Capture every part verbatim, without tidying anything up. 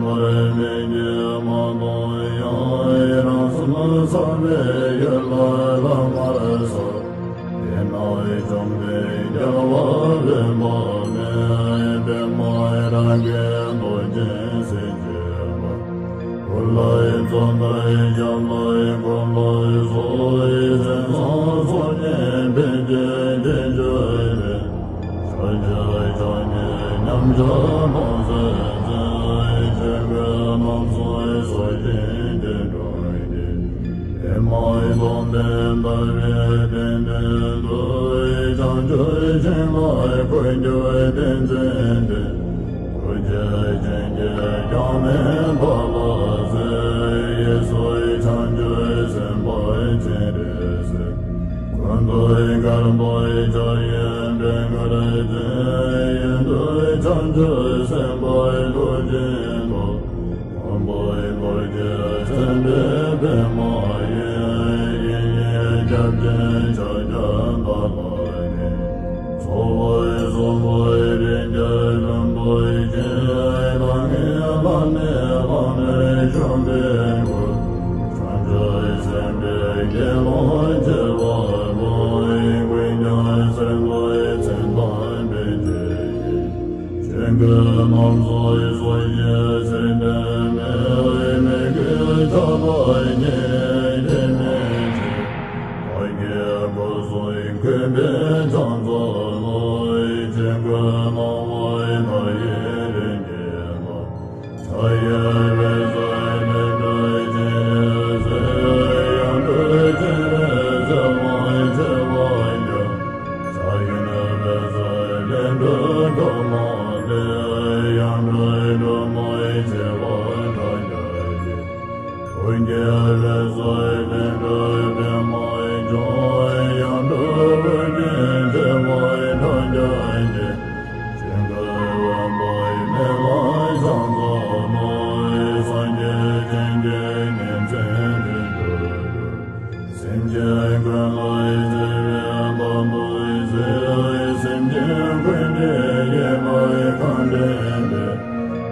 མར་མེད་ཀྱི་མ་དང་ཡང་རང་སེམས་ཚ་བའི་ཡུལ་ལ་ལམ་མར་སོང་། དེ་ན་བཅོམ་ལྡན་རྒྱལ་བ་དཔོན་པོ་མེད་པའི་མ་རང་གི་རྡོ་རྗེ་སེམས་བསྐྱེད་པ། ལྷའི་གཙོ་མདའ་ཞབས་ལ་འཁོར་ལོ་སོགས་སེམས་ཙམ་སོགས་ཀྱི་འཕེལ་འགྱུར་གྱི་འཇུག་པས། ཕྱོགས་བཅུའི་ཕྱོགས་ཀྱི་མཉམ་གཞག་སྟོང་གསལ་མཛད། ཆོས་སྐུ་རྣམ་གསུམ་སོགས་བཞིན་དུ་འགྲོ་སྟེ། ཨེ་མ་ཡི་སྟོང་པའི་ཟླ་བའི་གདན་སྟེང་དུ། བྱང་ཆུབ་ཤིང་ལ་འཁོད་གྱུར་ཏིང་འཛིན་ཏེ། ཐུགས་རྗེ་ཅན་གྱིས་ཀྱང་མི་ཕམ་པར་གཟིགས། གཡས་སུ་བྱང་ཆུབ་སེམས་དཔའ་སྤྱན་རས་གཟིགས། སྐུ་མདོག་དཀར་པོ་འཇའ་ཡི་མདོག་དཀར་ཅན། གཡོན་དུ་བྱང་ཆུབ་སེམས་དཔའི་ཐུགས་རྗེའི་མདོག། མགོན་པོ་རྡོ་རྗེ་སེམས་དཔའི་པདྨ་འོད། གཡས་གཡོན་སྐྱབས་སྦྱིན་ཕྱག་རྒྱ་བདག་ལ་ནི། ཚོགས་དཔག་གསུམ་པོ་རིགས་བརྒྱ་ལྷུན་པོ་ཆེ། ལྷང་ངེ་ལྷམ་མེ་ལྷམ་མེར་ཞོན་པའི་སྐུ། བྱང་ཆུབ་སེམས་དཔའི་དགེ་སློང་བྱེ་བ་ཀུན། ཀུན་ཀྱང་གསེར་མདོག་མཚན་དང་ལྡན་པའི་སྤྱན་གྱིས། ཆོས་སྐུ་རྣམ་གསུམ་སོགས་བཞིན་ཟེར་འདོད་མེད། མོས་གུས་ཕྱག་འཚལ་ཉིད་དུ་མི་བྱེད། འོག་གི་སྒོ་གསུམ་འཁོད་པའི་ཕྱག་འཚལ་ལོ། ཆོས་སྐུ་སྣང་བ་མཐའ་ཡས་རིགས་བརྒྱད་ལ། ཕྱག་གཡས་པས་གཟའ་ལྷུན་གྲུབ་སྤྱན་རས་གཟིགས། གཡོན་དུ་སྤྱན་རས་གཟིགས་དབང་བྱེ་བ་བརྒྱ། ཕྱག་གཡོན་པས་གཟའ་ལྷུན་གྲུབ་སྒྲོལ་མ་སྟེ། གཡོན་དུ་སྒྲོལ་མའི་བྱེ་བ་ཕྲག་བརྒྱ་སྟེ། དབུ་རྒྱན་པས་གཟའ་ལྷུན་གྲུབ་པདྨ་འབྱུང་། གཡོན་དུ་དབུ་རྒྱན་བྱེ་བ་ཕྲག་བརྒྱ་སྟེ། སྤྱན་སྔར་འོད་དཔག་མེད་ལ་ཕྱག་འཚལ་ལོ། སངས་རྒྱས་བྱིན་གྱིས་ཉིན་མཚན་དུས་སུ་འགྲོ། སེམས་ཅན་ཀུན་ལ་བརྩེ་བའི་བདག་ཏུ་གཟིགས། སེམས་ཅན་ཀུན་གྱི་དགེ་བའི་ཁ་འདོན་ཏེ།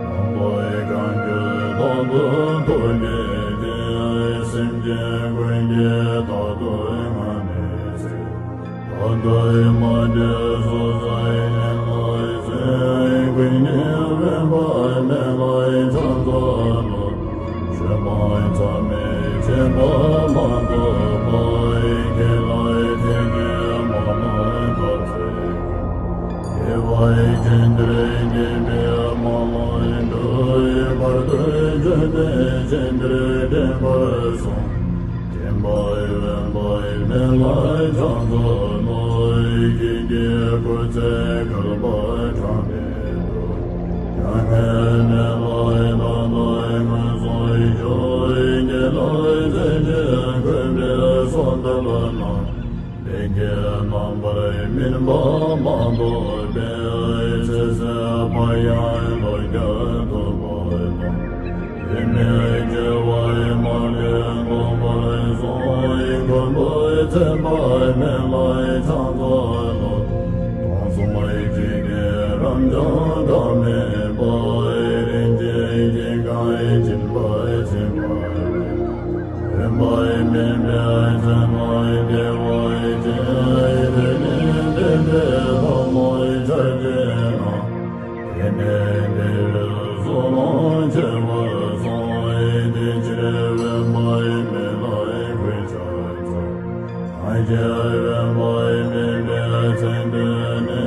ནམ་མཁའི་གང་བྱོན་བདག་ཏུ་ཐུགས་བསྐྱེད་དེ། སེམས་ཅན་ཀུན་གྱི་བདག་ཏུ་ང་ནི་གཟིགས། བདག་ལྟ་བུའི་མ་བདེ་སོགས་སུ་ཡིན་ལ་གཟིགས། ཀུན་གྱིས་དབེན་པ་མེད་ལ་ཕྱག་འཚལ་ལོ། ཆོས་སྤངས་མཚམས་མེད་ཁྱད་པར་མ་ཐོབ་པ། ཁྱེད་ལ་ཐེག་ཆེན་མ་ལུས་རྟོགས་ཚེ་ཀུན། དགེ་བ་ཅན་དེར་སྐྱེས་པའི་སྨོན་ལམ་འདུས། བར་དུ་བརྗོད་པའི་ཆོས་འདིར་འདྲེན་པར་སོང་། སྦྱིན་པ་འོས་པ་མེད་ལ་ཕྱག་འཚལ་ལོ། ཁྱེད་ཀྱི་སྐུ་ཚེ་བསྐལ་པ་གྲངས་མེད་དུ། མྱ་ངན་མེད་པར་མཐའ་དག་མངོན་སུམ་བཞུགས། དགེ་ལེགས་མཛད་ཅིང་མཁོན་པའི་གསོལ་འདེབས་རྣམས། ལས་ཀྱི་རྣམ་པར་སྨིན་པ་མ་གཏོགས་པའི། ཚེ་ཟད་པ་ཡང་བློ་བསྐྱར་ཐོབ་པ་དང་། ཡིད་མི་བདེ་བ་མ་ལུས་ཐོབ་པར་གསུངས། མགོན་པོ་ཚེ་དཔག་མེད་ལ་ཕྱག་འཚལ་ལོ། སྟོང་གསུམ་འཇིག་རྟེན་རབ་འབྱམས་གྲངས་མེད་པ། རིན་ཆེན་ཞིང་ཁམས་སྦྱིན་པ་ཆེན་པོ། དབེན་པ་མེད་པའི་མཚན་མ་བདེ་བ་ཅན། དེ་ནི་བདེ་བའི་ལྷ་མོ་ཆར་ཅན་ལ། དེ་ནས་བདེ་བའི་གཟུགས་ལ་མཆེ་བ་གསུམ། དེ་ཕྱིར་དབེན་པ་མེད་ལ་གུས་ཕྱག་འཚལ། ཐམས་ཅད་དབེན་པ་མེད་པའི་མཚན་བརྗོད་ནས།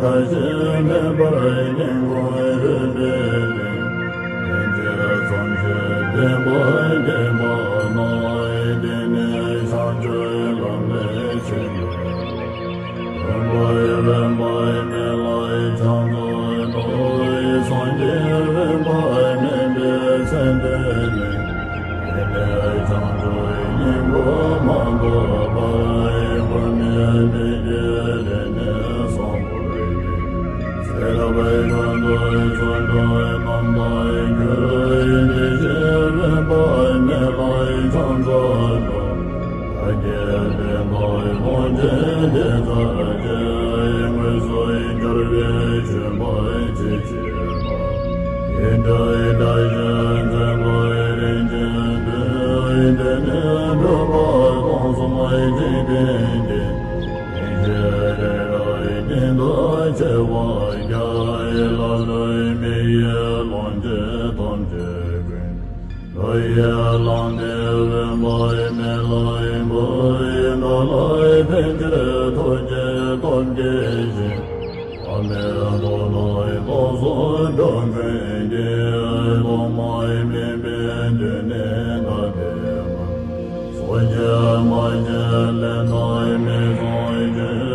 ཁ་ཞེ་མེད་པར་སྙན་ཁོང་རུས་པའི་གཏིང་། སྙིང་རྗེ་ཙམ་ཞིག་བདེན་པར་བརྗོད་པ་ན། དེ་ནི་བྱང་ཆུབ་ལམ་ལས་ཆེས་མཐོའི། དབེན་པ་དབེན་པ་མེད་ལ་ཕྱག་འཚལ་ལོ། སངས་རྒྱས་དབེན་པ་མེད་པའི་མཚན་བརྗོད་ནས། དེ་ནས་བྱང་ཆུབ་སྙིང་པོ་མ་ཐོབ་བར། མགོན་མེད་མི་སྐྱེ་རིགས་གནས་བཟང་པོ་ཡིན། ཚེ་རབས་ཀུན་ཏུ་ཆོས་སྒྲ་རྣམས་དག་གྱུར། དེ་ཕྱིར་དབེན་པ་མེད་ལ་ཕྱག་འཚལ་ལོ། བདག་བསྐྱེད་དེ་དག་ལོངས་སྤྱོད་དེ་ཚར་གྱི། དངོས་སུ་འབྱོར་བའི་མཆོད་པ་ཅི་མཆིས་པ། ཡིད་འཕྲོག་ཡིད་ སྟོན་པ་སྟོང་གསུམ་འཇིག་རྟེན་གྱི། ཡེ་ཤེས་རེ་རེ་སྟེང་དུ་ཆེ་བ་བརྒྱ། ལ་ལུའི་མིག་ཡིས་ལོངས་སྤྱོད་ཐམས་ཅད་ཀུན། ལྷ་ཡི་ལྷ་ལས་འོད་འབར་མེ་ལྷའི་འབུར། འགྲོ་ལྷའི་ཕན་ཕྱིར་ཐུགས་རྗེའི་སྟོབས་ཀྱིས་བཞེངས། ཐ་མལ་འགྲོ་ལྷའི་སྟོབས་སུ་འགྲོ་ཀུན་གྱི། ཐོག་མའི་མུན་པའི་དུས་ནས་ད་ལྟའི་བར། སོ་སྐྱེ་མ་སྐྱེས་ལས་ནས་མི་བཟང་སྤྱོད།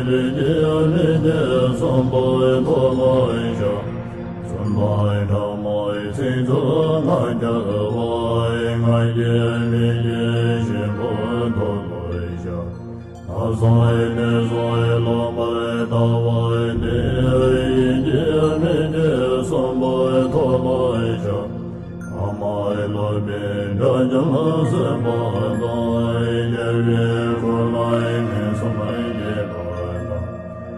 ལུས་ཀྱི་མི་དགེ་གསུམ་པོ་མཐོལ་ལོ་བཤགས། བཙུན་མོའི་ཕྲ་མོའི་ཚིག་རྩུབ་ང་རྒྱལ་བ། ང་རྒྱལ་མི་དགེ་བཞི་པོ་མཐོལ་ལོ་བཤགས། ནག་བཟང་ནད་བཟང་ལོག་པར་ལྟ་བ་འདི། ཡིད་ཀྱི་མི་དགེ་གསུམ་པོ་མཐོལ་ལོ་བཤགས། ཨ་མའི་ལོག་པའི་དགྲ་རྐྱེན་སེལ་བ་དང་། དགེ་བའི་བསྐུལ་བ་ངན་སོང་སྐྱེ་བ་དང་།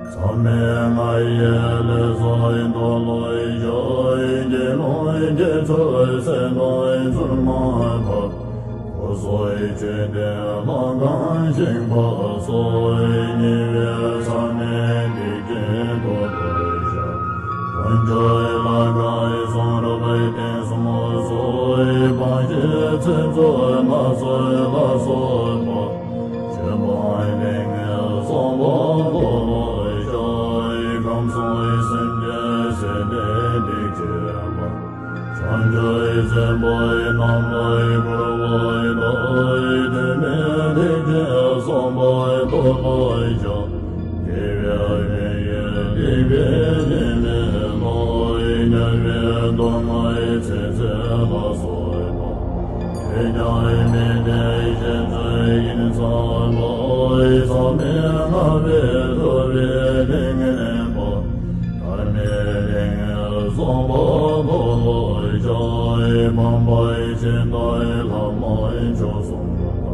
མཚམས་མེད་ལྔ་ཡི་ལས་བསགས་མཐོལ་ལོ་བཤགས། དགེ་སློང་དགེ་ཚུལ་སེམས་དང་བཙུན་མ་འཕགས། འཁོར་སྲུང་མཆོད་རྟེན་ལྷ་ཁང་བཞེངས་པ་སོགས། ཉེ་བའི་མཚམས་མེད་སྡིག་ཅན་མཐོལ་ལོ་བཤགས། དཀོན་མཆོག་ལྷ་ཁང་གསུང་རབ་རྟེན་གསུམ་སོགས། སྤང་བྱའི་ཚིག་རྩུབ་སྣ་ཚོགས་ལ་སོགས་པ། ཆོས་སྤོང་ལས་ངན་བསགས་པ་མཐོལ་ལོ་བཤགས། ཁམས་གསུམ་སེམས་ཅན་བསད་དེ་སྡིག་བྱས་པ། བྱང་ཆུབ་སེམས་དཔའི་རྣམ་པར་བསྐུལ་བ་དག། དོན་མེད་སྡིག་ཅན་བསགས་པ་མཐོལ་ལོ་བཤགས། དགེ་བའི་བགེགས་ཀྱིས་བསྡིགས་པའི་སྡིག་མེད་ལ། དམྱལ་བའི་སྡུག་བསྔལ་ཚེ་ཚད་ལ་སོགས་པ། ཐོས་ཀྱང་མི་ཐོས་ཤེས་བཅས་ཡིད་མཚར་བ། མཚམས་མེད་ལྔ་པའི་ཐུབ་པའི་ཏིང་ངེ་འཛིན། ཐར་པའི་ཏིང་ངེ་འཛིན་བསགས་པ་མཐོལ་ལོ་བཤགས། སྤངས་པའི་ཆོས་དང་ལྷག་མའི་ཕྱོགས་གསུམ་དང་།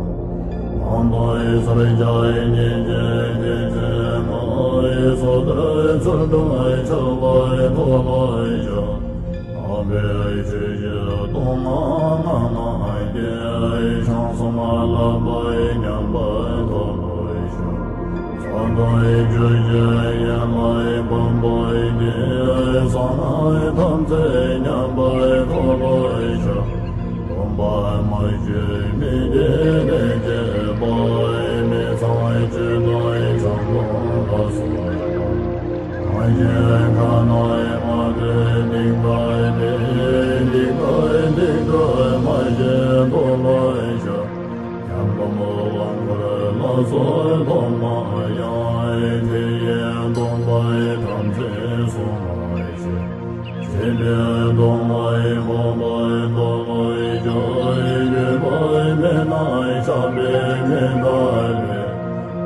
སྣང་སྟོང་གསལ་བྱ་སྙིང་རྗེ་ཐེག་ཆེན་ལྔ། སོ་ཐར་ཚུལ་ཁྲིམས་ཆགས་པ་མཐོལ་ལོ་བཤགས། སྣང་བའི་ཆོས་བཞི་སྟོང་སྔགས་ལྔ་རྣམས་ཀྱིས། བྱང་སེམས་བསླབ་པ་ཉམས་པ་མཐོལ་ལོ་བཤགས། ཚོགས་དང་རྒྱུ་བཞི་ཡན་ལག་སྤངས་པ་འདི། གསང་སྔགས་ཐམས་ཅད་ཉམས་པ་མཐོལ་ལོ་བཤགས། སྟོང་པ་མ་བཅོས་མི་དགེ་ལས་སྐྱེས་པ། མི་ཚངས་སྤྱོད་དང་ཆང་འཐུང་ལ་སོགས་པ། གང་ཞིག་ཁ་ནས་མ་ཐོས་སྡིག་པ་དེ། སྡིག་པ་སྡིག་ཏུ་མ་བྱས་མཐོལ་ལོ་བཤགས། ཉམས་པ་མོ་ལོངས་སྐོར་ལ་སོགས་ཐོག་མ་ཡང་། དེ་ཡི་སྡོམ་པ་ཐམས་ཅད་སྲུང་བར་བྱེད། བྱས་པའི་སྡོམ་པ་འགོག་པ་མཐོལ་ལོ་བཤགས། འགྱོད་པ་མེད་ན་བཤགས་པས་མི་འདའ་བའི།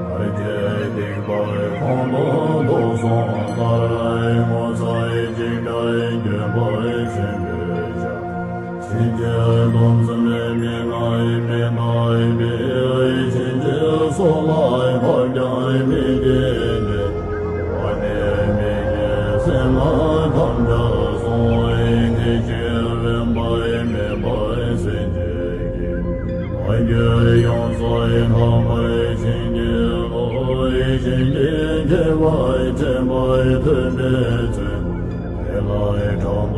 བར་ཆད་སྡིག་པ་ཁོང་དུ་དུག་གསུམ་ལྟར། ངོ་ཚ་འཇིགས་སྐྲག་འགྱོད་པ་ཆེན་པོས་བཤགས། ཕྱིན་ཆད་སྡོམ་བརྩམས་མི་ནུས་མི་འདའ་བའི། ཕྱིན་ཆད་སྲོག་ལ་བབ་ཀྱང་མི་བདེ་བའི། འོ་དེ་མི་དགེ་སེམས་ལ་དམ་བཅའ་སྲུང་བའི། དེ་ཕྱིར་དབེན་པ་མེད་པར་སེམས་བསྐྱེད་ཀྱིས། མ་གྱུར་ཡོངས་སུ་དག་པར་བྱིན་གྱིས་རློབས། ཕྱིན་ཆད་སྐྱེ་བ་དྲན་པ་ཐོས་པའི་ཚེ། དེ་ལ་ཕྲག་དོག་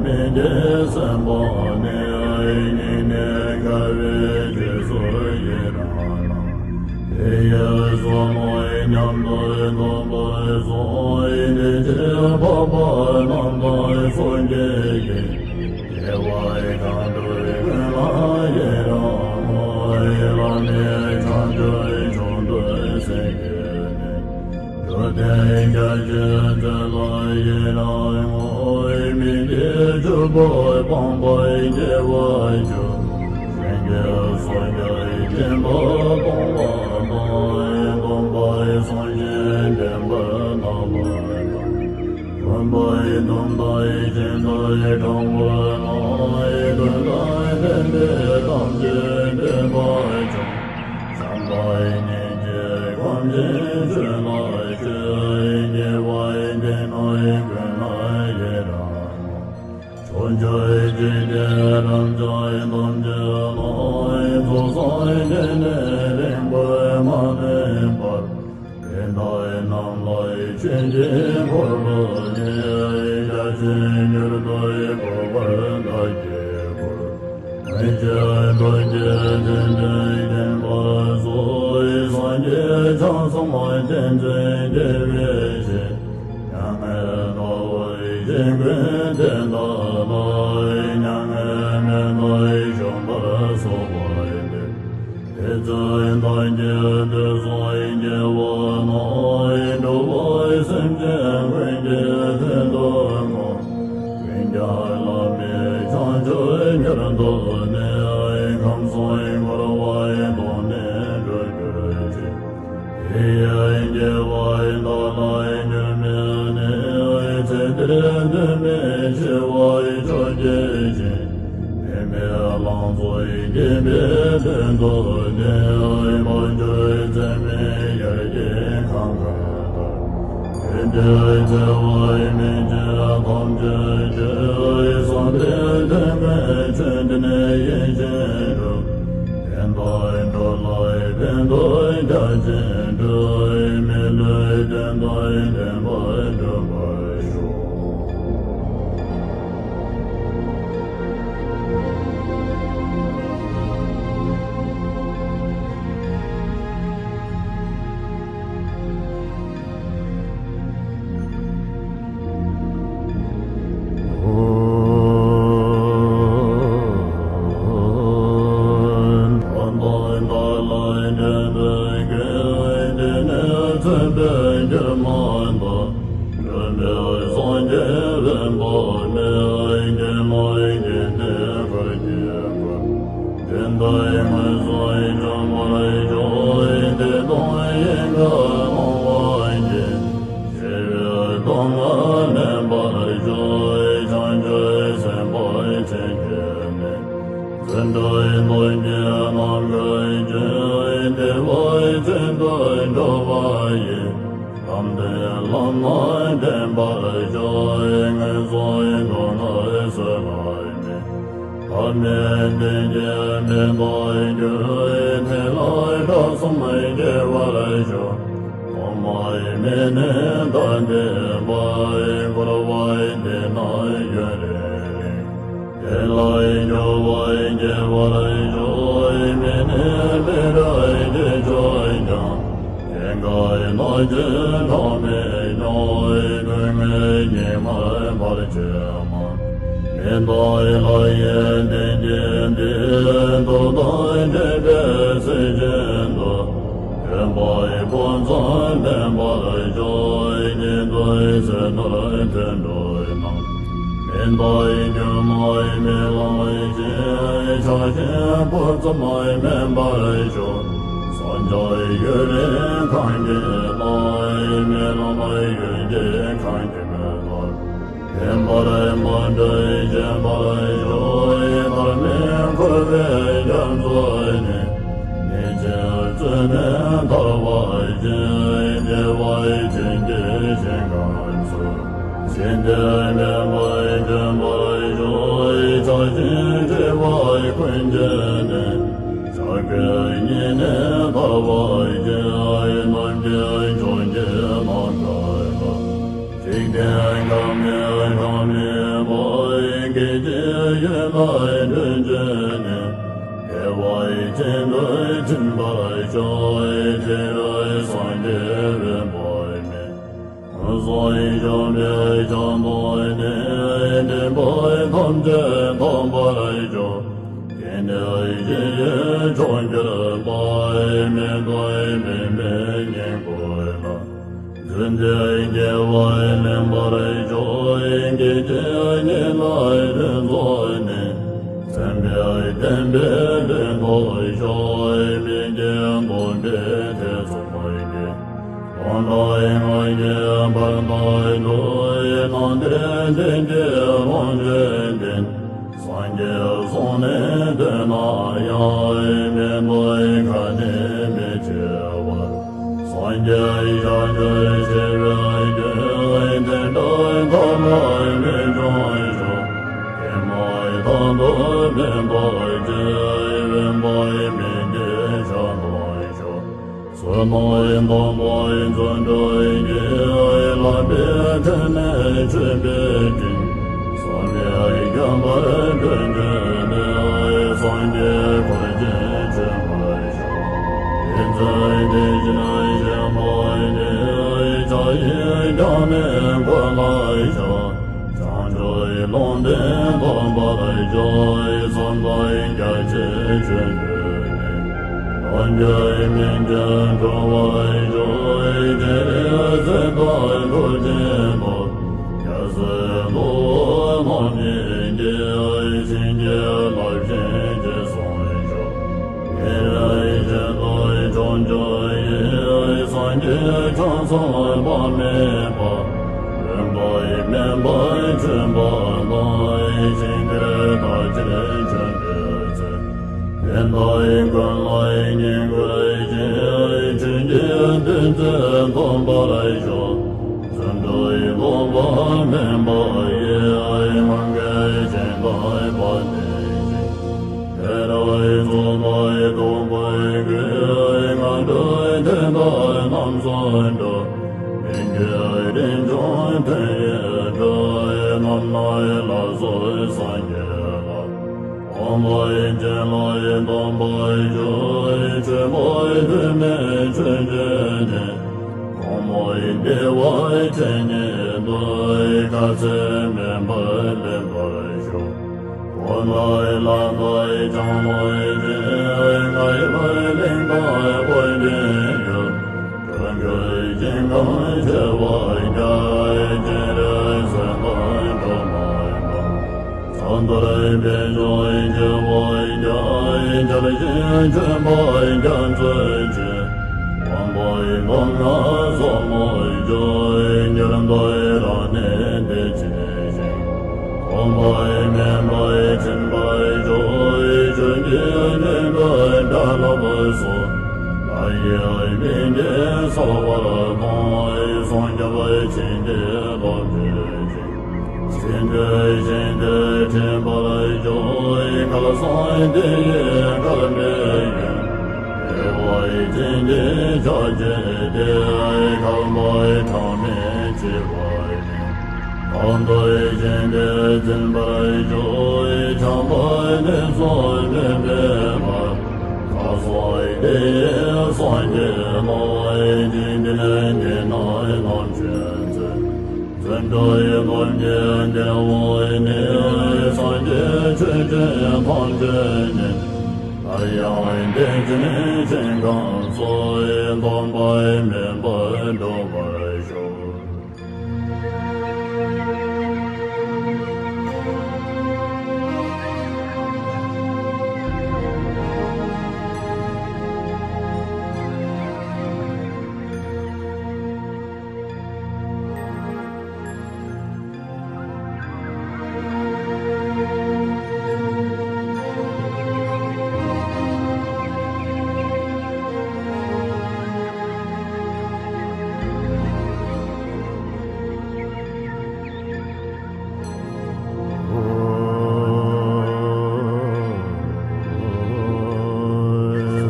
མི་བགྱིད་སེམས་དཔའ་ནི། སྙིང་ནས་དགའ་བའི་རྗེས་སུ་ཡི་རང་ལ། དེ་ཡི་བསོད་ནམས་མཉམ་དུ་བསྡུ་བར་གསོལ། དེ་ཕྱིར་འཕགས་པ་རྣམས་དང་སངས་རྒྱས་ཀྱིས། དགེ་བ་གང་བསྒྲུབས་ཀུན་ལ་ཡི་རང་ངོ་། བླ་མེད་བྱང་ཆུབ་མཆོག་ཏུ་སེམས་བསྐྱེད་ནས། འགྲོ་དོན་རྒྱ་ཆེན་མཛད་ལ་ཡི་རང་ངོ་། མི་དགེ་བཅུ་པོ་སྤངས་པས་སྐྱེ་བ་བཅུ། སེམས་བསྐྱེད་སོ་སྐྱེ་སྦྱིན་པ་སྤོང་བ་དང་། སྡོམ་པ་བཟུང་ཞིང་བདེན་པར་བརྟག་པ་དང་། མཐུན་པའི་དོན་དང་ཡིད་བཞིན་དུ་དྲང་བ་ལ། དོན་དང་ལྡན་པའི་ཐམས་ཅད་འདོད་པ་ཆུང་། བྱམས་པ་སྙིང་རྗེ་ཁོམ་ཞིང་ཆོས་ལ་སྤྱོད། དགེ་བ་འདི་རྣམས་ཀུན་ལ་ཡི་རང་ངོ་། ཆོས་ཀྱི་རྒྱལ་རབས་ཀྱི་ཐམས་ཅད་ལ། ཚོགས་བསགས་བགྱིས་ནས་རིང་པོར་མ་ལུས་པར། དེ་འདྲའི་རྣམས་ལ་ཡིད་ཆེས་ཀྱིས་འཁོར་ལོ་ནི། བརྒྱ་བྱིན་གྱུར་ཏེ་བསྐོར་བར་བདག་གིས་བསྐུལ། མི་ཕྱེད་རྡོ་རྗེ་འཆང་ཆེན་བསྟེན་པར་གསོལ། སངས་རྒྱས་བྱང་སེམས་ཏིང་འཛིན་རྒྱལ་བའི་ཞལ། མྱ་ངན་འདའ་བར་བཞེད་ཀུན་དེ་དག་ལ། མྱ་ངན་མེད་པར་བཞུགས་པར་གསོལ་བ་འདེབས། དེ་ཚེ་བདག་གིས་དུས་གསུམ་དགྱེས་པ་ན། འགྲོ་བ་སེམས་ཅན་ཀུན་གྱི་དོན་དུ་བསྔོ། ཀུན་ཀྱང་བླ་མེད་བྱང་ཆུབ་མྱུར་ཐོབ་ནས། ཁམས་གསུམ་འཁོར་བའི་སྡུག་བསྔལ་འགྲོ་གྱུར་ཅིག། དེ་ཡི་དགེ་བ་བདག་ལ་འགྱུར་མེད་ནས། ཚེ་འདིར་འདོད་མི་ཆེ་བའི་ཕྱོགས་བརྒྱད་ཅན། དམན་པའི་ལང་ཚོ་རྒན་པའི་དོན་དུ་བསྟན། དཔལ་འབྱོར་ཚད་མེད་ཡར་རྒྱས་གང་ག་ལྟར། དེ་འདྲའི་བརྩེ་བའི་སྨིན་བྱེད་ཐམས་ཅད་ཀྱིས། བསམ་པའི་དོན་ཀུན་ཆོས་འདི་ནི་ཡིད་བཞིན་འགྲུབ། བསྟན་པ་འགྲོ་ལ་ཕན་ཐོགས་རྒྱ་ཆེན་སྒྲུབ། མི་ལུས་དོན་དང་ལྡན་པར་འགྲུབ་པར་ཤོག། དེ་ལྟར་ངན་སོང་འཇོམས་པར་ཤོག། དེ་དང་ཡི་གེ་ལོང་བ་ཡི། ཞི་བའི་སྡུག་བསྔལ་མེད་པར་ཤོག། བྱང་ཆུབ་སེམས་དཔའི་མཚན་བརྗོད་ནས། འཛིན་གྲྭའི་རྣམས་ཀྱི་རྒྱུད་བདེ་བའི་དོན་དུ་འགྲོ་བ་ཡི། དམ་པའི་ལམ་སྣ་འདྲེན་པར་ཤོག། ངན་སོང་སྡུག་བསྔལ་སེལ་བར་མཛད། ཐ་མལ་གཏི་མུག་མེ་ཏོག་གི་ཐིག་ལེ་དག་གསུམ་སྐྱེ་བར་ཤོག། ཐོག་མའི་མེ་ནི་ད་འདས་པ། འཁོར་བའི་མདུན་ན་ཡུན་རིང་ལུས། དེ་ལ་སྐྱོ་བ་སྐྱེ་བར་ཤོག། མི་ནི་མི་རུ་སྐྱེ་ཆོག་ཀྱང་། སྐྱེ་རྒ་ན་འཆི་གྲངས་མེད་མྱོང་། སྡུག་བསྔལ་སྙིགས་མར་བར་ཆད་མང་། མི་འདའ་ལྷ་ཡི་གདན་གྱི་འདི། མཐུ་དང་མཁྱེན་པའི་ཚུལ་བཞིན་དུ། སྟོན་པའི་ཕོ་མཚན་ལྡན་པར་ཤོག། ཉན་ཐོས་སྲས་དར་དོན་གྲུབ་རྣམས། མི་འདའ་སྒྱུ་མའི་རྨི་ལམ་བཞིན། ཆགས་ཞེན་ཕུང་ཙམ་མིན་པར་ཤོག། སངས་རྒྱས་ཡུན་རིང་གང་གི་ལ། རྨི་ལམ་ཡུན་གྱིས་གང་གི་མི་ལ། བདེན་པར་མ་གྲོལ་ཞེན་པར་ཤོག། མཐར་མི་འཁོར་བའི་རྒྱ་མཚོ་ནས། ཉེས་ཆད་རྩོད་ནས་ཐར་བར་བྱེད། བདེ་བ་ཅན་གྱི་ཞིང་ཁམས་སུ། ཞི་བདེ་མེད་པར་འབྱོན་པར་ཤོག། ཆགས་ཞེན་སྒྲིབ་པ་ཀུན་གྱིས་ནི། ཆགས་པའི་གཉེན་ནས་ཐར་བར་བྱེད། ནམ་མཁའི་ཕྱོགས་ཀྱི་ནམ་མཁའ་ལ། འཇིག་རྟེན་འགག་མེད་གྲངས་མེད་པ། སྐད་ཅིག་ཡན་ལག་དྲུག་ཅུ་ནས། བདེ་བ་ཅན་དུ་ཐིམ་པར་ཤོག། དེ་རུ་སངས་རྒྱས་དབེན་པ་མེད། ངན་སོང་གཞན་མེད་བྱང་ཐོབ་ནས། འདྲེན་པ་ཐམས་ཅད་ཐོབ་པར་ཤོག། དེ་ནས་ཞི་བའི་མཆོག་གྱུར་པ། མི་འདའ་མི་མེད་ཉིད་ཀུན་ལ། བརྫུན་ཏེ་དགེ་བ་ལེན་པར་ཤོག། སྐད་ཅིག་གཉིས་ལ་ལྷུན་རྫོགས་ནས། མཚན་དཔལ་བསྟན་པའི་དོན་རྟོགས་ཤོག། མི་སྐྱེ་སྡོམ་པའི་ཐེ་ཚོམ་སྐྱེས། སྟོང་དང་དངོས་ཀྱི་བར་དོ་དུ། སྣང་སྟེ་བདེན་བཞིའི་ལོངས་སྤྱོད་ལྡན། སངས་རྒྱས་གསུང་ནི་ཐོས་ན་ཡང་། མི་འདའ་ཁ་ནི་མི་འཆི་བར། སངས་རྒྱས་ཞབས་ཀྱིས་ཕྱི་བའི་རྒྱུད། དེ་འདྲ་ཐོབ་ལ་མི་འབྱུང་ཞིང་། དང་དུ་མེད་པར་བྱས། དབེན་པའི་མི་དགེ་བྱ་དང་ཕྱོགས་བསོད་ནམས་དམ་པའི་བརྩོན་འགྲུས་ཀྱིས། ལག་པའི་ཐད་ནས་མཆོད་པའི་སྤྲིན། བསམ་ཡས་བརྒྱ་འབར་འཕྲོ་མཐུད་ནས། སངས་རྒྱས་འཁོར་བཅས་མཆོད་པར་ཤོག་ཡིད་མཛོད་དེ་བཞིན་གཤེགས་པ་ཉིད། ཕྱག་གཡས་བརྐྱང་ནས་འཁོར་ལ་ཕྱག་བྱང་ཕྱོགས་ཀྱི་ལུང་བསྟན་ཐོབ་པར་ཤོག་བསམ་པ་རྒྱ་ཆེར་ཆོས་སྟོན་ནས། ལོངས་སྤྱོད་སྨིན་ཅིང་གྲོལ་བར་ཤོག་སྤྱན་རས་གཟིགས་དང་ཐུགས་རྗེ་ཐོབ། རྒྱལ་སྲས་ནོར་བུ་རྣམ་གཉིས་ཀྱིས། བྱིན་གྱིས་བརླབས་ཤིང་རྗེས་བཟུང་ཤོག་ཉེ་རིང་ཞིང་དུ་ཕྱོགས་བཅུ་ཡི། སངས་རྒྱས་ཆོས་སམ་བར་མེད་པ། དབེན་པའི་མོན་པར་བྱོན་པ་དང་། ཞིང་དེར་བདག་ཅག་བྱོན་པའི་ཚེ། དེ་དག་ཀུན་ལ་བསྙེན་བཀུར་ཞིང་། ཆོས་ཀྱི་བདུད་རྩི་འཐུང་བར་ཤོག་བརྩོན་འགྲུས་ལོག་པ་མེད་པ་ཡིས། ལྷུན་གྱིས་ཞིང་དག་པ་དེ་བཞིན་ཏེ། རབ་རྫོགས་པའི་སྟོབས་ཀྱིས། ངན་འགྲོའི་དོན་དག་རྣམས་སུ་འགྲོ། མི་མགོའི་རིན་འབྱུང་དོན་ཡོད་འགྲོ། རྣམ་སྣང་ལ་སོགས་སངས་རྒྱས་ལ། དབང་པོའི་རྒྱན་ལ་གཏུགས་པར་ཤོག་ཆོས་པོ་ཐོགས་མེད་ཆོས་སྤྱོད་ནས། གོང་མའི་བདེ་བ་ཇི་སྙེད་འདོད། དཀའ་ཚེགས་མེད་པར་ལེན་པར་ཤོག་གོ་ནོར་ལག་ནོར་བྱང་ནོར་ཅན། རྔ་ཡབ་གླིང་དང་ཨོ་རྒྱན་ཡུལ། འགྲོ་མགོན་ཞིང་ཁམས་ཆེ་བ་བརྒྱ། སྤྱན་རས་གཟིགས་དང་འགྲོ་མ་བརྒྱ། ཚངས་པར་སྤྱོད་མཆོག་ཆེ་བ་བརྒྱ། རྒྱལ་ཞིང་ཆེན་པོ་རྒྱ་མཚོ་ཆེ། དབང་པོའི་སྒོ་ལྔ་ཟབ་མོ་སྤྱོད། འགྱུར་མེད་རང་གནས་བདེ་ཆེན་ཞིང་། གོང་མའི་མོས་པ་ཆེན་པོ་ཡིས། ཆོས་ཀྱི་སྙིང་པོ་བཀྲ་ལྷག་སོགས། ལྷ་ཡི་མིང་གིས་གསོལ་བ་གཏོང་། སྲུང་སྐྱོབ་བྱིན་གྱིས་བརླབ་བྱེད་ཅིང་། སྲིད་མཐའི་ཞིང་དེར་འཁྲིད་པར་ཤོག་གལ་སྲིད་དེ་ཡི་གལ་མེད་ཡོན། དགེ་བའི་བྱིན་གྱིས་ཕྱག་བགྱིས་ཏེ། མཁའ་འགྲོའི་གྲངས་མེད་འཆི་བ་ཉིད། གང་འདུལ་ཞིང་དེར་འཛིན་པར་ཤོག་ཆགས་པ་ནད་སོགས་མེད་པའི་བར། མཁའ་སོགས་དེ་ཡི་སངས་རྒྱས་ལ། འཇིག་རྟེན་འདི་ན་ལམ་ཆེན་མཛོད། བརྩོན་འགྲུས་ཀུན་གྱི་འབྲས་བུ་ནི། སངས་རྒྱས་ཆོས་ཀྱི་ཐམས་ཅད་ཉིད། སླར་ཡང་བདེ་ཆེན་ཞིང་ཁམས་སུ། ཐོགས་པ་མེད་པར་འགྲུབ་པར་ཤོག་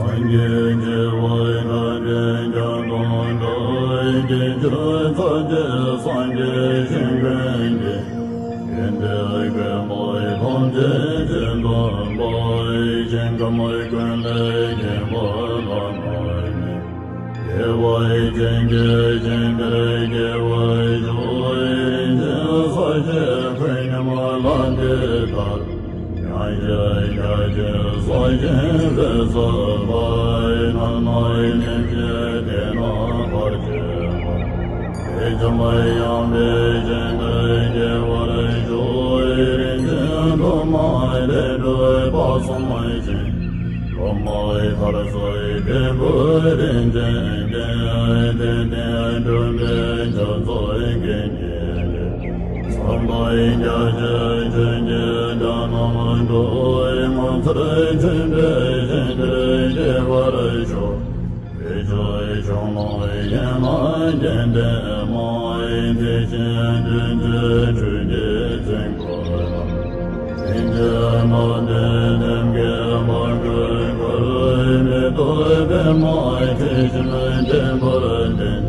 སངས་རྒྱས་བསྐལ་པའི་ཁམས་ཀྱི་སྐྱོང་དང་འགྲོ། དཀྱིལ་འཁོར་ཚར་གཅིག་སངས་རྒྱས་ཞིང་ཀུན་གྱི། དགེ་འདུན་དགེ་སློང་ཐམས་ཅད་ཀྱི་སྟོན་པ། ཞིང་ཁམས་ཀུན་ལས་རྒྱལ་བ་བླ་ན་མེད། དགེ་བའི་རྒྱན་གྱིས་ཞིང་དེར་སྐྱེ་བར་ཤོག་རིན་ཆེན་གསེར་གྱི་ཁོད་སྙོམས་ལ་འདི་ལྟར། མྱང་ཞིང་རྒྱ་ཆེར་གསོལ་ཞིང་འདི་གསོལ་བ། ནམ་མཁའི་ལྷུན་གྱིས་བརྡལ་ན་བར་ཆད་པ། དེ་ཀྱང་ཡངས་པའི་ཞིང་དུ་སྐྱེ་བར་ཤོག་རིན་ཆེན་འབྲུ་མར་དེ་སྤྲོས་པ་སངས་ཤིང་། སློབ་མའི་ཐར་ཚུལ་དེ་བོས་རིན་ཆེན་ལྡན། དེ་ནས་འགྲོ་བའི་ཆོས་ཚོགས་དགེ་བསྙེན་ལས། བསམ་པ་རྒྱ་ཆེར་ཆོས་ཀྱི་སྒྲ་རྣམས་སྒྲོག་ངོ་མཚར་ཆེན་པོའི་ཞིང་དེར་སྐྱེ་བར་ཤོག་བདེ་མཆོག་གཞུང་ལུགས་ཡན་ལག་བརྒྱད་ལྡན་མ། དེ་བཞིན་བདུད་རྩིའི་ཁྲུས་ཀྱི་རྫིང་བུ་རྣམས། རིན་ཆེན་ ནང་དོན་ཐེམ་སྐས་མར་འགོད་ཁུར་མི་ལྟོས་པའི་མ་ཁྲིད་ཞིང་འདྲེན་པར་བསྟན།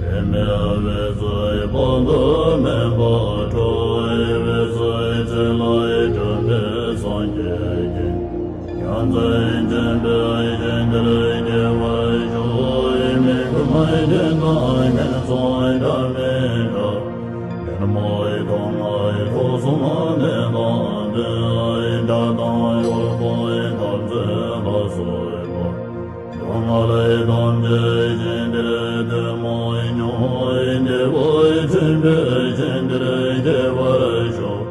དེ་མེད་པའི་ཚེ་དཔག་ཏུ་མེད་པ་སྤྲོ་བའི་ཚེ་ཚེ་ལ་སྒྲོན་པའི་སངས་རྒྱས་ཀྱིས། ཡང་རྩེ་ཆེན་པོའི་ཞིང་དེར་སྐྱེ་བར་ཤོག་མི་ཁོམ་རྒྱན་དང་ངན་སོང་འདྲ་མི་འདྲ། ཉོན་མོངས་སྡུག་བསྔལ་ཐོག་གསུམ་གནས་དང་བྲལ། དགྲ་དང་གཡོག་པོ་འཐབ་རྩོད་ལ་སོགས་པ། སྡུག་བསྔལ་ཐམས་ཅད་ཞིང་དེར་ཐོན་མོད་མྱོང་། བདེ་བ་ཆེན་པོའི་ཞིང་དེར་སྐྱེ་བར་ཤོག་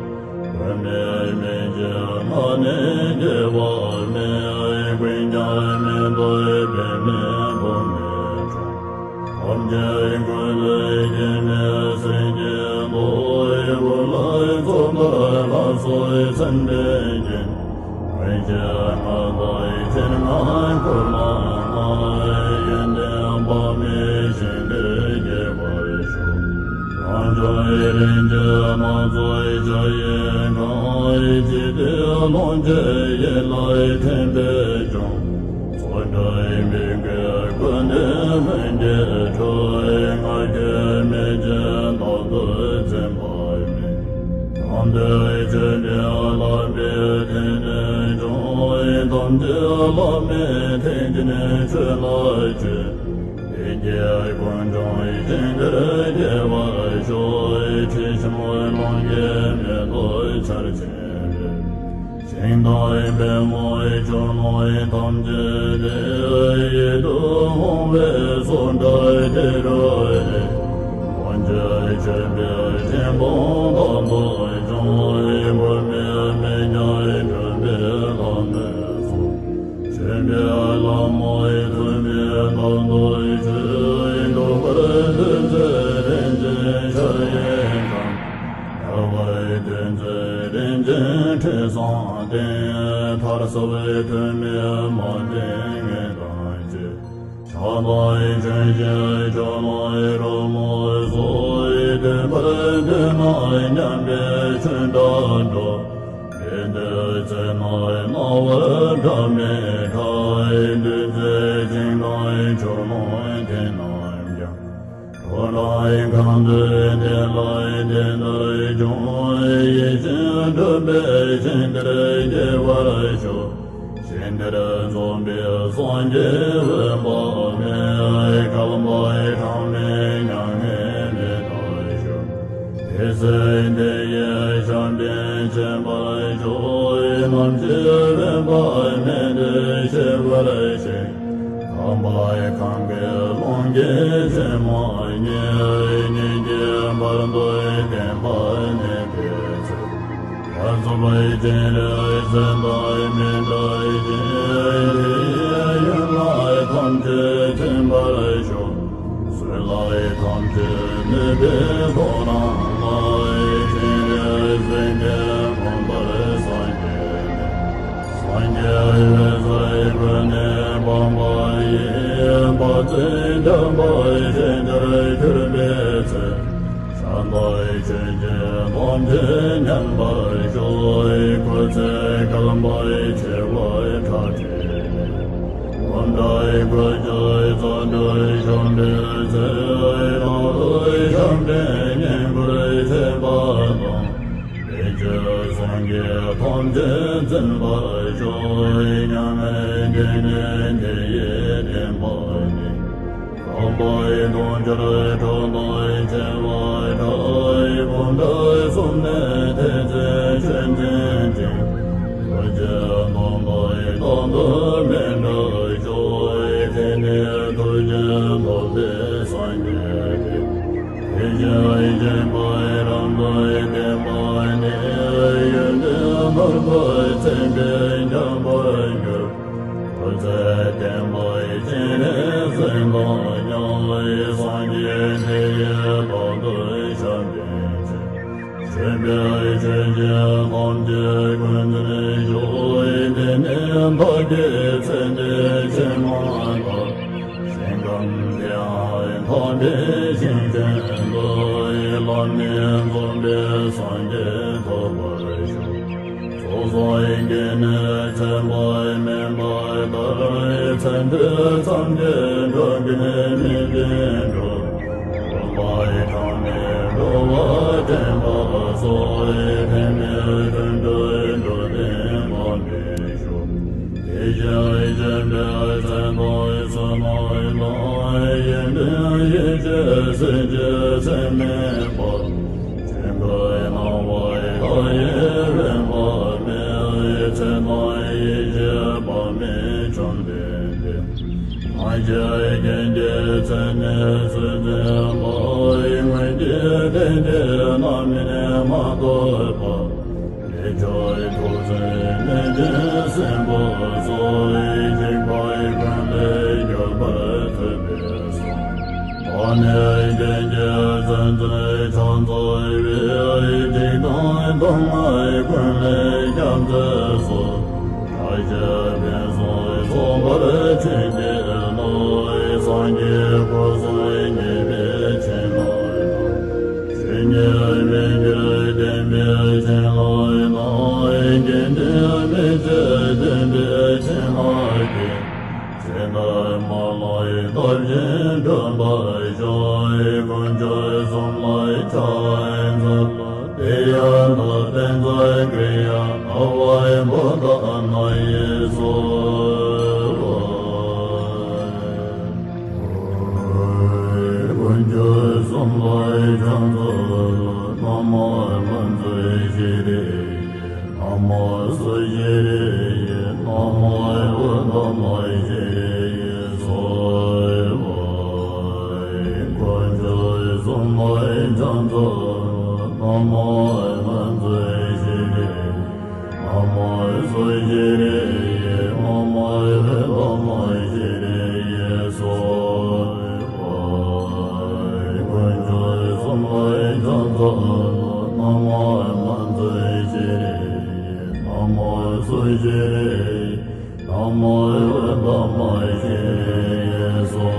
མགོན་མེད་མི་བརྗེད་ངང་ནས་སྐྱེ་བ་མེད། ཀུན་ཀྱང་མི་སྡོད་པའི་མི་ཁོམ་མི་ཁྲོ། ཐམས་ཅད་ཀུན་ལས་སྐྱེས་པའི་སེམས་ཀྱི་མདོ། ཀུན་ལ་སྩོལ་བར་ལྷ་སོགས་སེམས་དཔའི་རྒྱན། མངོན་ཤེས་ལྔ་དང་སྤྱན་ལྔ་འཁོར་ལྔ་ལྔ། ཡོན་ཏན་དཔག་མེད་ཞིང་དེར་སྐྱེ་བར་ཤོག་རང་བྱུང་རིན་ཆེན་སྣ་ཚོགས་འཇའ་ཡིས་གང་། འཇིག་རྟེན་ལོངས་སྤྱོད་ཡིད་ལ་ཐིམ་པས་སྐྱོང་། ཚོགས་བསགས་མི་དགེ་ཀུན་ནས་ལྷུན་གྱིས་གྲོལ། ང་རྒྱལ་མེད་ཅིང་རྟག་ཏུ་འཛིན་པ་མེད། དམ་པའི་ཆོས་འདི་བླ་མའི་མཐུ་ནས་བྱུང་། ཐམས་ཅད་བླ་མའི་མཐུ་ནི་ཆོས་ལ་སྤྱོད། ལས་ཀྱི་ཀུན་འབྱུང་ཞིང་དེར་སྐྱེ་བར་ཤོག་ཁྲི་ཕྱི་མོ་ལོངས་སྐྱེས་མེ་ཏོག་ཆར་ཆེན་རེ། ཞིང་དང་པདྨོ་ཆུ་ཀླུང་ཐམས་ཅད་དེ། ཡིད་དུ་འོང་བའི་སོ་འདྲ་དེ་རུ་རེ། ཀུན་གྱི་མཆོད་པའི་ཆེན་པོ་དག་ཏུ་བྱུང་། བུད་མེད་མི་ཉག་སྒྲོན་པའི་ལྷ་མོས་གསོལ། མཆོད་པའི་ལྷ་མོ་ཐུགས་ནི་དག་ཏུ་མཆོད། འགྲོ་ཀུན་འདུ་འཛི་རིན་ཆེན་ཞལ་ཡི་བཀྲམ། ཡལ་བར་སྟོན་མཛད་རིན་ཆེན་ཁྲི་བཟང་སྟེང་། མཐར་སོན་པའི་ཐུགས་ནི་མ་བསྟེན་ངན་དང་བཅས། ཕྱག་དང་མཆོད་བཞིན་ཕྱོགས་ལ་རོལ་མོ་སོགས། བསྟོད་པར་འདོད་ན་མཉམ་པའི་ཆོས་སྒྲ་སྒྲོགས། མི་འདོད་ཚེ་ན་རྣ་བར་སྒྲ་མི་གྲག་འདུ་འཛི་ཞིང་དང་ཕྱོགས་ལ་དེ་རྣམས་ཀྱང་། འགྲོ་རྣམས་གང་འདུལ་དེ་ལ་དེ་ལྟར་སྦྱོང་། ཡིད་བཞིན་སྒྲུབ་པའི་ཞིང་དེར་སྐྱེ་བར་ཤོག་ཞིང་དེར་འཛོམས་པའི་སངས་རྒྱས་འོད་དཔག་མེད། བསྐལ་པ་གྲངས་མེད་མྱ་ངན་འདས་པར་ཤོག་དེ་ཚེ་དེ་ཡི་ཞབས་འདྲེན་བྱེད་པར་ཤོག་ནམ་ཞིག་དབེན་པ་མེད་དུ་གཤེགས་པར་ཤོག་ཁམས་པ་གངྒཱའི་ཀླུང་གི་བྱེ་མ་སྙེད། ཉིད་ཀྱི་བར་དུ་བརྟན་པར་གནས་པའི་ཚེ། བར་རྫོགས་པའི་སྤྱན་རས་གཟིགས་དང་མི་འབྲལ་ཞིང་། དེ་ཡི་ཡན་ལག་ཐམས་ཅད་ཐིམ་པར་ཤོག་བཟོད་པ་ཐམས་ཅད་ནུས་པའི་ཐོག་རང་ལ། སྤྱན་རས་གཟིགས་དེ་མངོན་པར་སངས་རྒྱས་ནས། སངས་རྒྱས་འོད་ཟེར་ཀུན་ནས་འབར་བ་ཡིས། དཔག་ཚད་བརྒྱ་པ་ཞིང་དེར་གྱུར་པའི་ཚེ། ཕྱག་དང་མཆོད་ཅིང་ཐམས་ཅད་མཉམ་པར་བཞག་སྐུ་ཚེ་བསྐལ་པ་བྱེ་བ་ཁྲག་ཁྲིག་ནས། འོད་འདྲ་སྐུ་ཀྱི་རྩ་བྲལ་བཤམས་པའི་ཚེ། ལྷ་ཀླུ་ཞབས་འདྲེན་བསྙེན་བཀུར་བྱེད་པ་དང་། དེ་ཕྱིར་སངས་རྒྱས་ཐམས་ཅད་འཛིན་པར་ཤོག་མྱ་ངན་འདས་ནས་དེ་ཡི་བདེན་པ་ནི། ཁམས་པའི་དུང་ཕྱུར་ཁྲག་དང་བཅས་པ་ཁྲག་འབུམ་ཕྲག་གསུམ་ནས་ཐེག་ཆེན་ཆོས་འཛིན་ཅིང་། ཐུགས་རྗེ་དམ་པའི་རྟག་ཏུ་མི་འབྲལ་ཤོག་དེ་ནས་ཐུགས་རྗེ་ཐོབ་པའི་སངས་རྒྱས་ཏེ། དེ་བཞིན་གཤེགས་པའི་རབ་ཏུ་བརྟན་པ་ནི། ཡོན་ཏན་མཐར་ཐུག་མཚན་དཔེས་ཁྱབ་པར་འགྱུར། སྐུ་ཚེ་བརྟན་པའི་སྤྱན་རས་གཟིགས་དང་མཉམ། སངས་རྒྱས་དེ་ཡི་བར་དུ་ཞབས་འདྲེན་བྱེད། མཆོད་པའི་མཆོད་སྤྱན་ཐམས་ཅད་ཀུན་འཛིན་ཤོག་དེ་ནས་བདག་གི་ཚེ་འདིའི་ཕྱི་མ་དག་ཞིང་ཁམས་དེའང་ཐོབ་པའི་ཞིང་ཆེན་དུ། བླ་མེད་འཛོམས་པའི་སངས་རྒྱས་ཐོབ་པར་ཤོག་ཚོགས་ སངས་རྒྱས་ནི་མཚན་མ་མེད་པ་ལྟར། མཚན་དེ་ཙམ་གྱིས་འགྲོ་ཀུན་མི་ཕན་འགྲོ། སྟོང་པའི་གྲངས་མེད་འགྲོ་བ་འདྲེན་པ་སོགས། ཕན་མེད་དོན་དུ་འགྲོ་བདེན་པ་མི་ཤོག་དེ་བཞིན་གཞན་ཕན་མཚན་དང་བསོད་ནམས་དང་། གཞན་ཕན་ཡིད་ཀྱི་སེམས་ཀྱི་མཚན་མེད་པ། ཆོས་འཁོར་སྣང་བ་མཐའ་ཡས་དབེན་པ་མེད། ཚེ་དང་ཡིད་ཀྱི་བག་མེད་བཅོམ་ལྡན་འདས། སངས་རྒྱས་མཁན་གྱི་མཚན་ནི་ཚུལ་བསྟན་པ། སྔོན་གྱི་བསྟན་བཅོས་རྣམ་སྨིན་མ་ཐོབ་པ། དེ་ཕྱིར་ཐུགས་བརྩེ་ནན་ཏན་སེམས་པ་སོགས། འཇིགས་པའི་ཀུན་ལས་སྐྱོབ་པར་ཐུབ་པས་སོ། ད་ནི་རྒྱན་གྱི་བཙན་འཛུལ་ཕྱག་འཚལ་བས། སྡིག་དང་སྡུག་བསྔལ་ཀུན་ལས་སྐྱབས་མཛད་སོ། བཀྲ་ཤིས་ཕུན་སུམ་ཚོགས་པར་བྱིན་གྱིས་རློབས། སངས་རྒྱས་སྐུ་གསུམ་བརྙེས་པའི་བྱིན་རླབས་དང་། ཆོས་ཉིད་མི་འགྱུར་བདེན་པའི་བྱིན་རླབས་དང་། དགེ་འདུན་མི་ཕྱེད་བདེན་པའི་བྱིན་རླབས་ཀྱིས། ཇི་ལྟར་མ་ལགས་ཡང་དག་བཞིན་བསྒྲུབ་པར་ཤོག་དཀོན་མཆོག་གསུམ་ལ་ཕྱག་འཚལ་ལོ། དེ་ཡང་དག་པའི་མཛད་དཀའ་ཡང་དག་པའི་པོ་ཏ་ནཱ་ཡིས་གསོལ་བ། དཀོན་མཆོག་གསུམ་ལ་ཕྱག་འཚལ་ལོ། ན་མོ་ཕུན་ཚོགས་ཤྲཱི་ཡེ། ན་མོ་སུ་ཤྲཱི་ཡེ། ན་མོ་ཨུཏྟ་མ་ཤྲཱི་ཡེ་གསོལ་བ། དཀོན་མཆོག་གསུམ་ལ་ཕྱག་འཚལ་ལོ། ན་མོ་ཕུན་ཚོགས་ཤྲཱི་ཡེ། ན་མོ་སུ་ཤྲཱི་ཡེ། ན་མོ་ཨུཏྟ་མ་ཤྲཱི་ཡེ་གསོལ་བ། དཀོན་མཆོག་གསུམ་ལ་ཕྱག་འཚལ་ལོ། ན་མོ་ཕུན་ཚོགས་ཤྲཱི་ཡེ། ན་མོ་སུ་ཤྲཱི་ཡེ། ན་མོ་ཨུཏྟ་མ་ཤྲཱི་ཡེ་གསོལ་བ།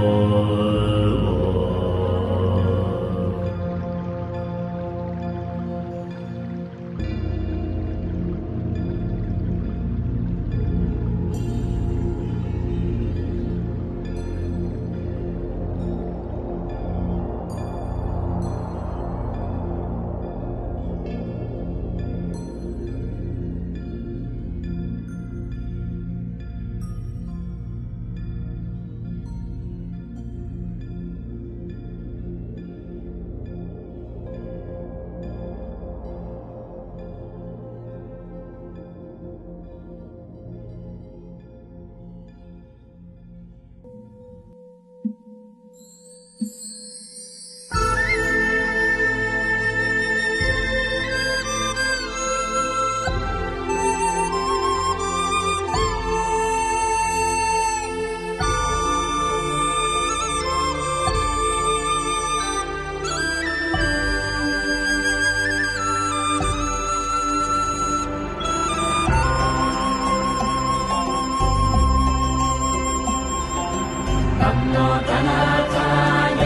नमो धनाथाय,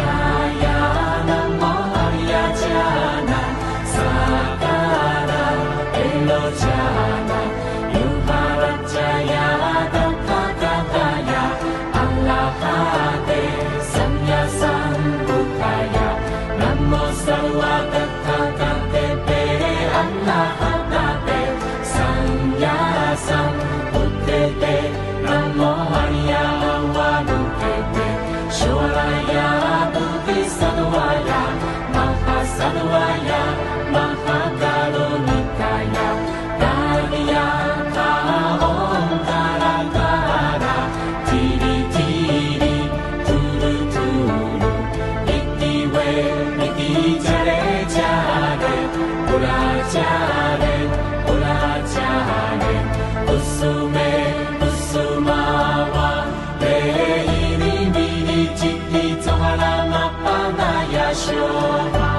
नमो अर्यजान, सकल त्रिलोचन, योगरत्नय, तथागताय, अरहते, सम्यक्सम्बुद्धाय, नमो सर्व तथागतेभ्य अरहते सम्यक्सम्बुद्धेभ्य नमो अर्यावलोकिते ईश्वराय बोधिसत्त्वाय महासत्त्वाय महाकारुणिकाय तदीयं ओंकाराकारं टिरिटिरि टुरुटुरु इति वे इति चरे चरे पुराचरे पुराचरे कुसुमे कुसुमावते इरिमिरि चित्तिचोहरमपनयशोभा।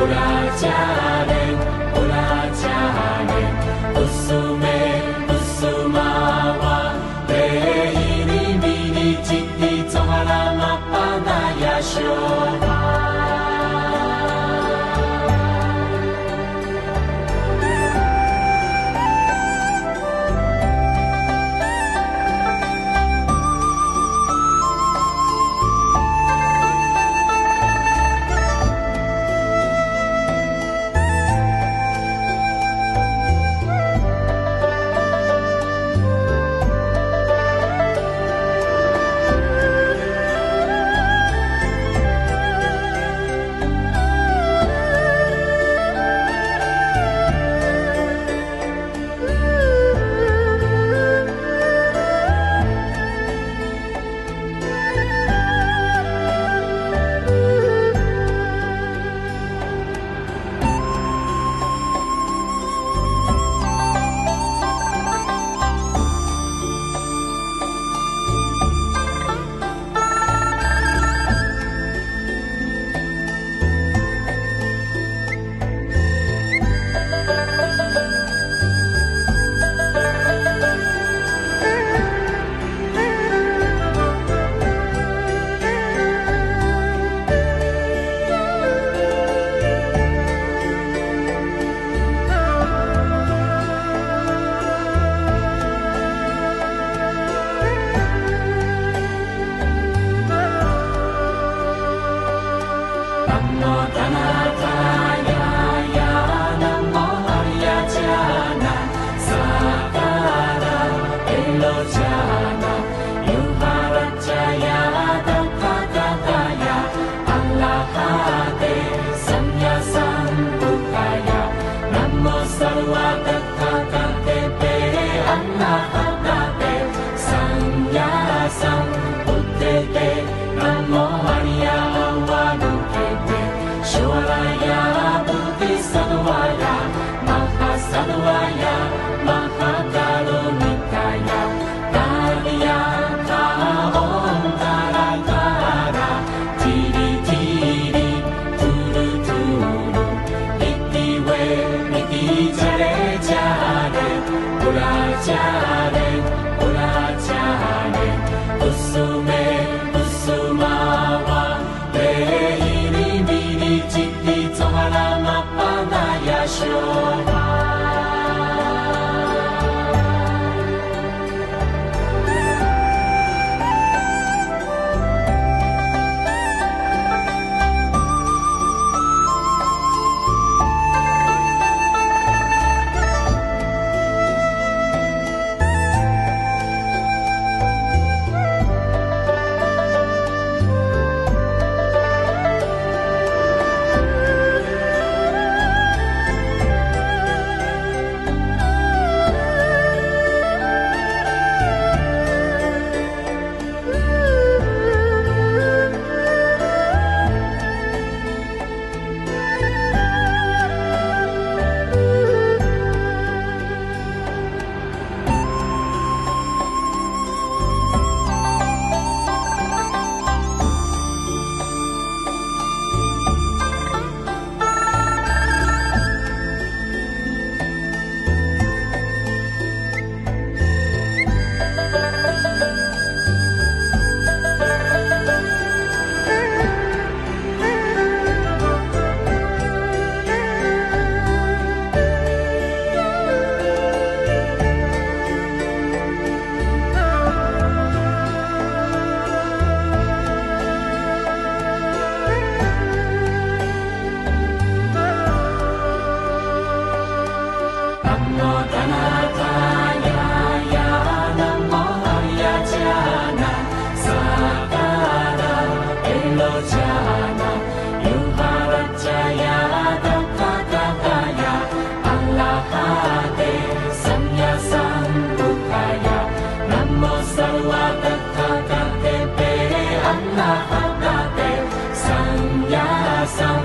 Ura chare, ura chare, kusume, kusumava, te ini mini chiti tsohara mapana yasho. Namo Dhanataya, namo Ariyajana, Sakala Elojana, Yuharajaya, Tathagata ya, Arahate, Samyasambuddhaya, Namo Sarva Tathagate, Arahatate, Samyasambuddhete, Namo Ariya Avarukkete, Shvaraya, Bodhisattvaya, Mahasattvaya, Mahakarunikaya, Tathagata Om Tara Tara, Tiri Tiri, Turu Turu, Iti We, Iti Jare Jare, Ura Jare, Ura Jare, Kusume, Kusumava, Te Ini Mini Chiti Tsohara Mapana Yasho. Namo Dhanataya, namo Ariyajana, Sakala Elojana, Yuharajaya, Tathagata ya, Arahate, Samyasambuddhaya, Namo Sarva Tathagate, Arahatate, Samyasam